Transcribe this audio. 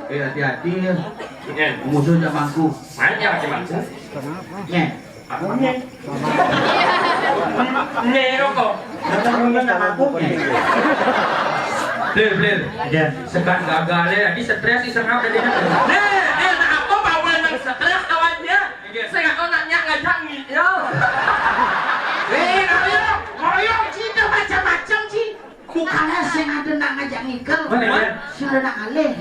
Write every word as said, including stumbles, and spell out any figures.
Eh, hati-hati ya. Musuh sama aku. Mana lagi aku? Nih. Aku nih. Nih, rokok. Blir, blir. Sekan gagal ya, ini stres sih, serang tadi. Nih, nih, nah, aku bawa yang stres awalnya. Saya nggak tahu nanya ngajak ngiyo. Eh, ayo, ayo, cinta macam-macam sih. Bukannya sing ada nak ngajak ngikel, sing ada nak ngalih.